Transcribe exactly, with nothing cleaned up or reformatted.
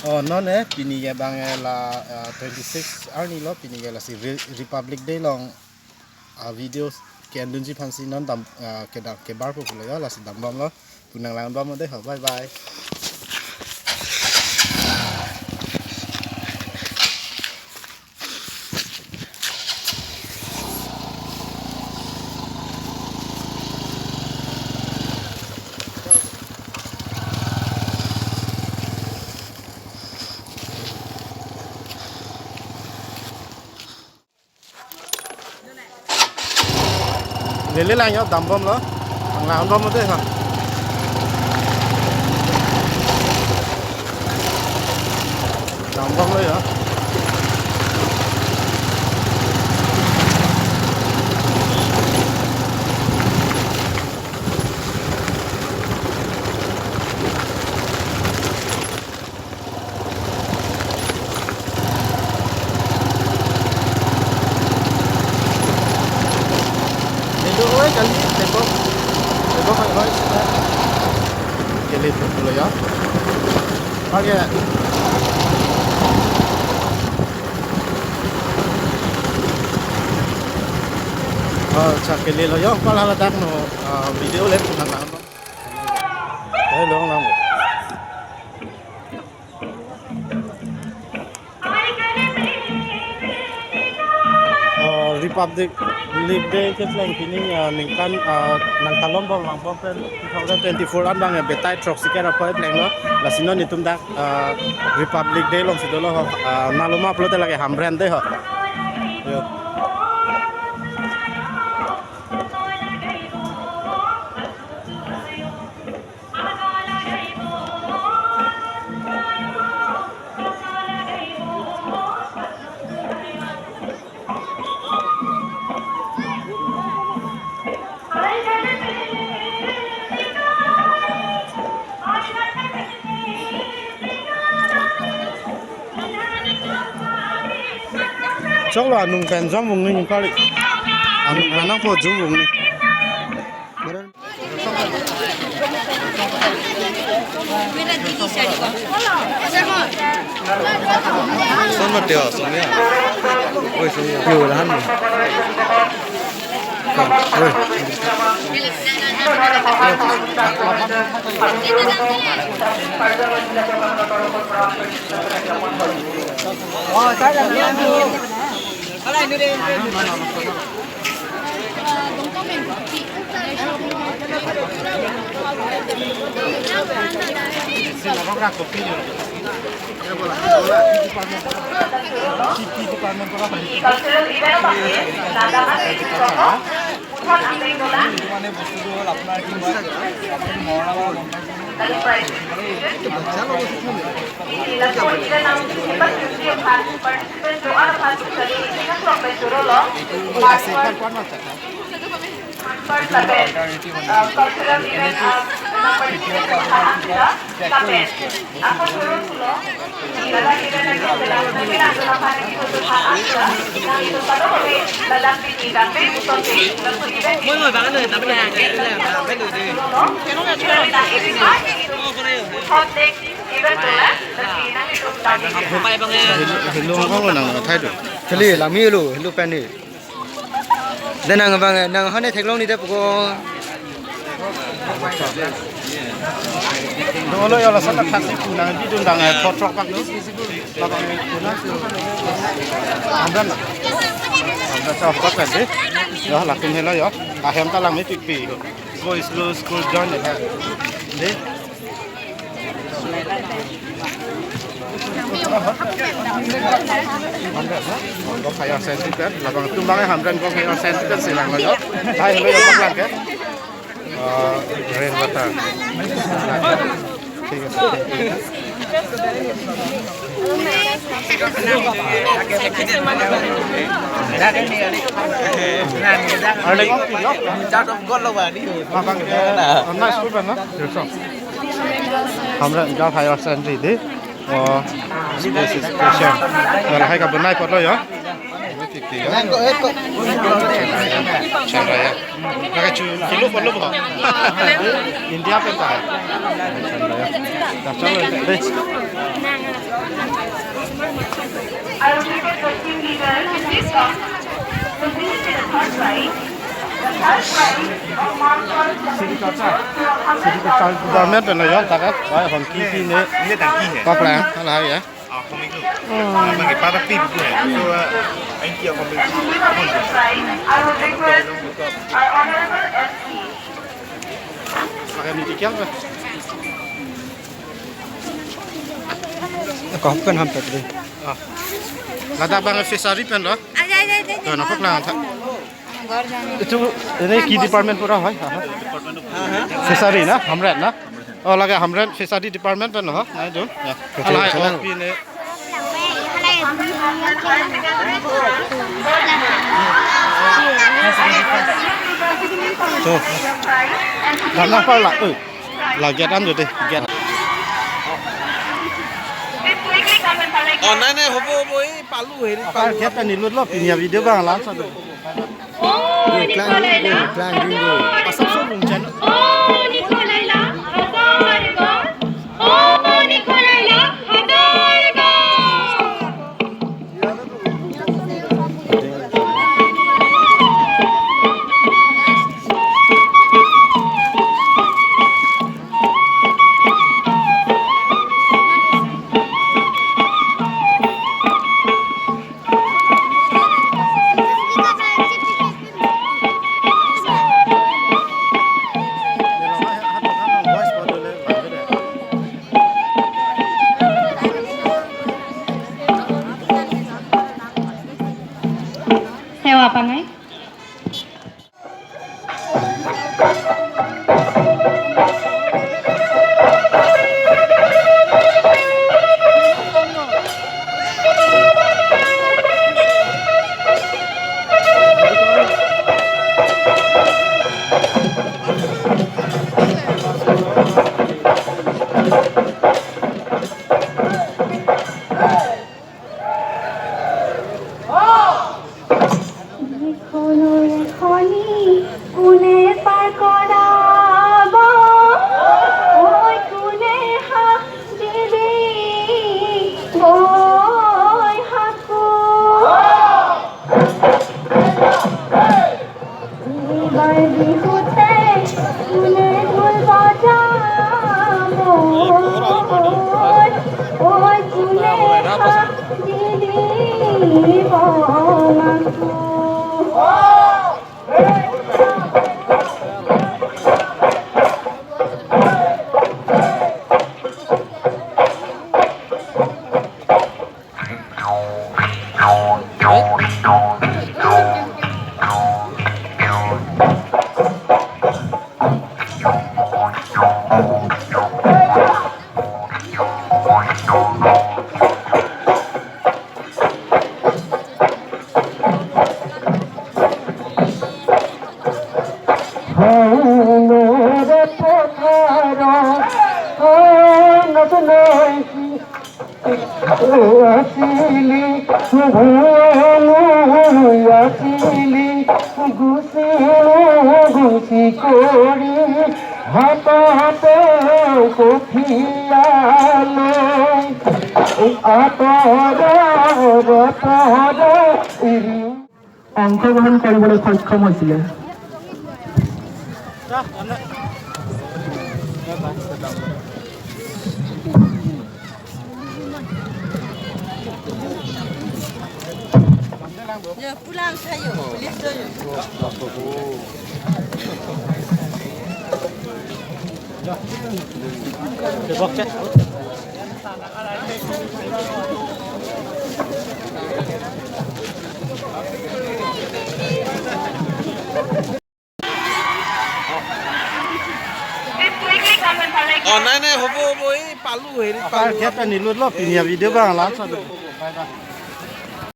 Oh, non eh, pini ke bang eh la, ah, twenty-six arni lo, pini ke lasi Re-, Republic Day along, ah, video ke-endunji aphansi non dam, ah, kedam kebarpo pulo yo, lasi dambomlo, pu nang langbomlo dei ho, bye bye. Lele lang yo, dambomlo. Langbomlo dei ha. Dambomlo yo. Hello, oi, kali, tebok. Tebok, oi, oi, sudah. Kali, pulo ya. Oke. Oh, cak kali lo ya, pala ladak no, ah, video live na na. Hello, lang. Ah, Republic Day ke selain pini, ah, ningkan, ah, nangkalombom langbom pen two thousand twenty-four an bang ya betai throksi kera poi plenglo. Lasi non itum dak, ah, Republic Day alongsi dolo ho, ah, naloma pulote lake Hamren dei ho. Yo. Choklo anung pen jom vung ni kali. Anung pen nangpo jom vung ni. Son mati ya, son ya. Oi, son ya. Yo, lahan ni. Oi. Cultural event of the day, Nagaland Cultural মানে বস্তুটো হ'ল আপোনাৰ কি হয়, আপুনি মৰণা মৰা গম পাইছে নে? Participant do'an aphan kali, isi na klok pen choro lo. First, first, uh, cultural event, uh, number three, uh, Kapen. Ako choro lo. Lala event, uh, lala event, uh, lala event, uh, lala event, uh, Moi, moi, bang ano, tapi na, kaya na, bang ano, eh. Hot next event, uh, lala event, uh, Hello, hello, nang thai do. Kali, lami lo, hello, pen ni. Dan nang bang, nang hane theklong ni dep ko. Dolo ya lason na thaksi pu nang di dun dang, eh, thot throk bak ni. Labang ni pu na. Hamren na. Hamren sa bak kan de. Ya latum helo ya. Ahem ta lang ni tik pi. Go slow school join ya. De. Hamren na. Go higher science pen. Labang tum bang Hamren go higher science pen si lang lo ya. Hai lo ya bak lang ke. Ah, rain water. ঠিক আছে। আৰু লাগিব কি দিয়ক? মাবাং, আহ, নাই, school Ben না? Direksyon. Hamren Girl Higher Secondary di. Oh, space station. Wala hai ka bunai potlo yo. Nang ko, eh, ko. Chandrayaan. Chandrayaan. Naka chu kilo potlo bo. India pen ta hai. Chandrayaan. Ta chalo, dei. Department pen lo yon ta ke, bai hon ki ki ne. Ne tangki hai. Kok lang, hala ya. Ah, hon ki. Hmm. Bagi pada pi buku hai. So, uh, ang ki hon ki. Pakai midi kya ba? Kok kan hampir deh. Ah. Ladak bang fishery pen lo. Aja, aja, aja. To, na pok lang tha. Itu, ini ki department pura hai? Aha. Fishery na, hamren na? Oh, lage hamren fishery department pen ho. Na itu. Ya. Betul, halai, betul. Oh, pine. To. Dana pala. Eh. Lage an jo de. Get. Oh, nai, nai, hobo, hobo, eh, palu, heri, apa palu. Get kan nilut lo, pinya video bang langsung. Oh, Nikolai la. Pasal so bung jan. Oh, Nikolai la. Hazar gol. Oh, Nikolai la. Hazar gol. Sewa apa, Nai? Khonoi khoni kune par korabo, oi kune ha jibi boi haku. Ibar bihute kune dhol bajabo, oi kune ha jibi boi haku. Asili bhanu asili, gusi gusi kori, hatate kothiya loi, atore atore iri. অংশগ্ৰহণ কৰিবলৈ সক্ষম হৈছিলে। Oh, nai, nai, hobo, hobo, eh, palu, heri, apa palu. Get kan nilut lo, pinya video bang, langsung.